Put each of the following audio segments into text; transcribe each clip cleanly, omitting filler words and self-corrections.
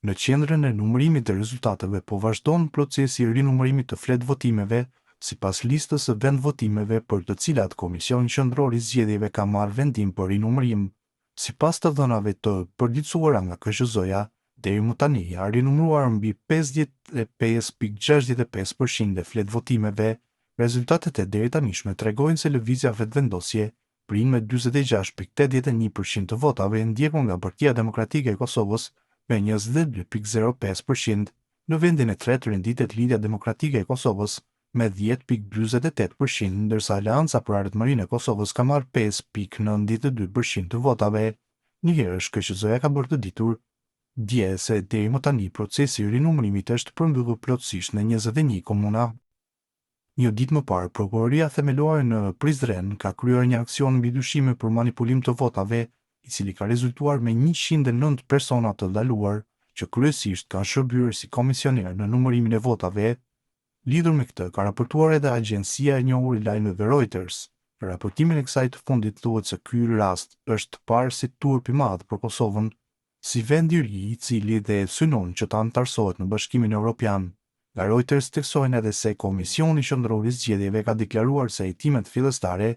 Në qendrën e numërimit të rezultateve po vazhdon procesi i rinumërimit të fletëvotimeve sipas listës së vendvotimeve për të cilat Komisioni Qendror i Zgjedhjeve ka marrë vendim për rinumërim. Sipas të dhënave të përditësuara nga KQZ-ja, deri më tani janë rinumëruar mbi 55,65 për qind e fletëvotimeve. Rezultatet e deritanishme tregojnë se Lëvizja Vetëvendosje prin me 46,81 për qind të votave, ndjekur nga Partia Demokratike e Kosovës me 22,05 për qind. Në vendin e tretë renditet Lidhja Demokratike e Kosovës me 10,48 për qind, ndërsa Aleanca për Ardhmërinë e Kosovës ka marrë 5,92 për qind të votave. Njëherësh, KQZ-ja ka bërë të ditur dje se deri më tani procesi i rinumërimit është përmbyllur plotësisht në 21 komuna. Një ditë më parë, Prokuroria Themelore në Prizren ka kryer një aksion mbi dyshime për manipulim të votave, i cili ka rezultuar me 109 persona të ndaluar, që kryesisht kanë shërbyer si komisionerë në numërimin e votave. Lidhur me këtë ka raportuar edhe agjencia e njohur e lajmeve Reuters. Në raportimin e kësaj të fundit thuhet se ky rast është parë si turp i madh për Kosovën, si vend i ri i cili dhe synon që të anëtarësohet në Bashkimin Evropian. Nga Reuters theksojnë edhe se Komisioni Qendror i Zgjedhjeve ka deklaruar se hetimet fillestare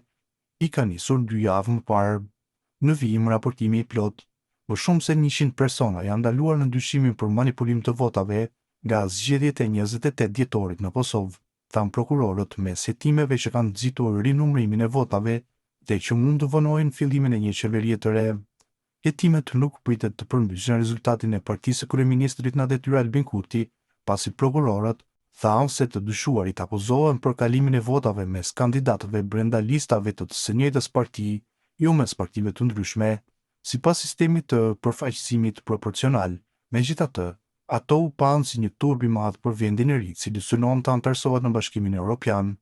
i ka nisur dy javë më parë. Në vijim raportimi i plotë. Më shumë se 100 persona janë ndaluar në dyshimin për manipulim të votave nga zgjedhjet e 28 dhjetorit në Kosovë, thanë prokurorët mes hetimeve që kanë nxitur rinumërimin e votave dhe që mund të vonojnë fillimin e një qeverie të re. Hetimet nuk pritet të përmbysin rezultatin e partisë së kryeministrit në detyrë Albin Kurti, pasi prokurorët thanë se të dyshuarit akuzohen për kalimin e votave mes kandidatëve brenda listave të së njëjtës parti, jo mes partive të ndryshme, sipas sistemit të përfaqësimit proporcional. Megjithatë, ato u panë si një turp i madh për vendin e ri, i cili synon të anëtarësohet në Bashkimin Evropian.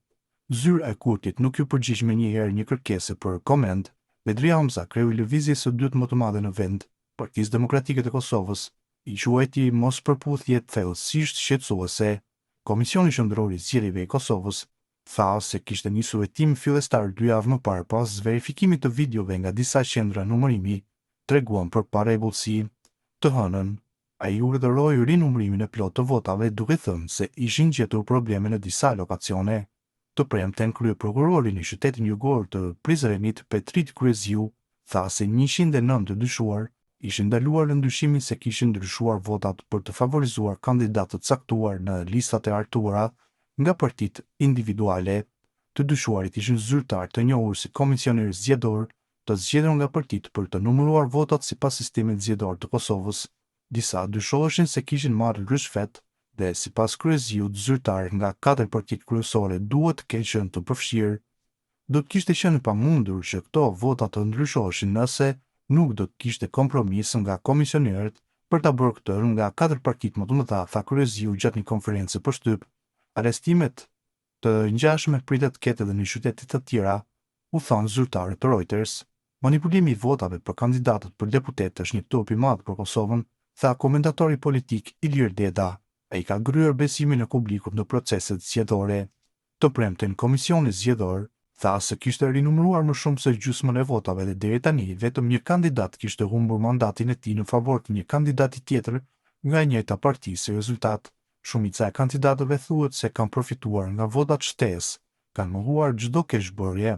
Zyra e Kurtit nuk iu përgjigj menjëherë një kërkese për koment. Bedri Hamza, kreu i lëvizjes së dytë më të madhe në vend, Partisë Demokratike të Kosovës, i quajti mospërputhje thellësisht shqetësuese. Komisioni Qendror i Zgjedhjeve i Kosovës tha se kishte nisur hetim fillestar dy javë më parë pas verifikimit të videove nga disa qendra numërimi treguan për parregullsi. Të hënën, ai urdhëroi rinumërimin e plotë të votave duke thënë se ishin gjetur probleme në disa lokacione. Të premten, kryeprokurori në qytetin jugor të Prizrenit, Petrit Kryeziu, tha se 109 të dyshuar ishin ndaluar në dyshimin se kishin ndryshuar votat për të favorizuar kandidatë të caktuar në listat e hartuara nga partitë individuale. Të dyshuarit ishin zyrtarë të njohur si komisionerë zgjedhor të zgjedhur nga partitë për të numëruar votat sipas sistemit zgjedhor të Kosovës. Disa dyshoheshin se kishin marrë ryshfet dhe sipas Kryeziut zyrtar nga katër partitë kryesore duhet të kenë qenë të përfshirë. Do të kishte qenë e pamundur që këto vota të ndryshoheshin nëse nuk do të kishte kompromis nga komisionerët për ta bërë këtë nga katër partitë më të mëdha, tha Kryeziu gjatë një konference për shtyp. Arrestimet të ngjashme pritet të ketë edhe në qytete të tjera, u thanë zyrtarët të Reuters. Manipulimi i votave për kandidatët për deputet është një turp i madh për Kosovën, tha komentatori politik Ilir Deda. Ai ka gërryer besimin e publikut në proceset zgjedhore. Të premten, Komisioni Zgjedhor tha se kishte rinumëruar më shumë se gjysmën e votave dhe deri tani vetëm një kandidat kishte humbur mandatin e tij në favor të një kandidati tjetër nga e njëjta parti si rezultat. Shumica e kandidatëve thuhet se kanë përfituar nga votat shtesë, kanë mohuar çdo keqbërje.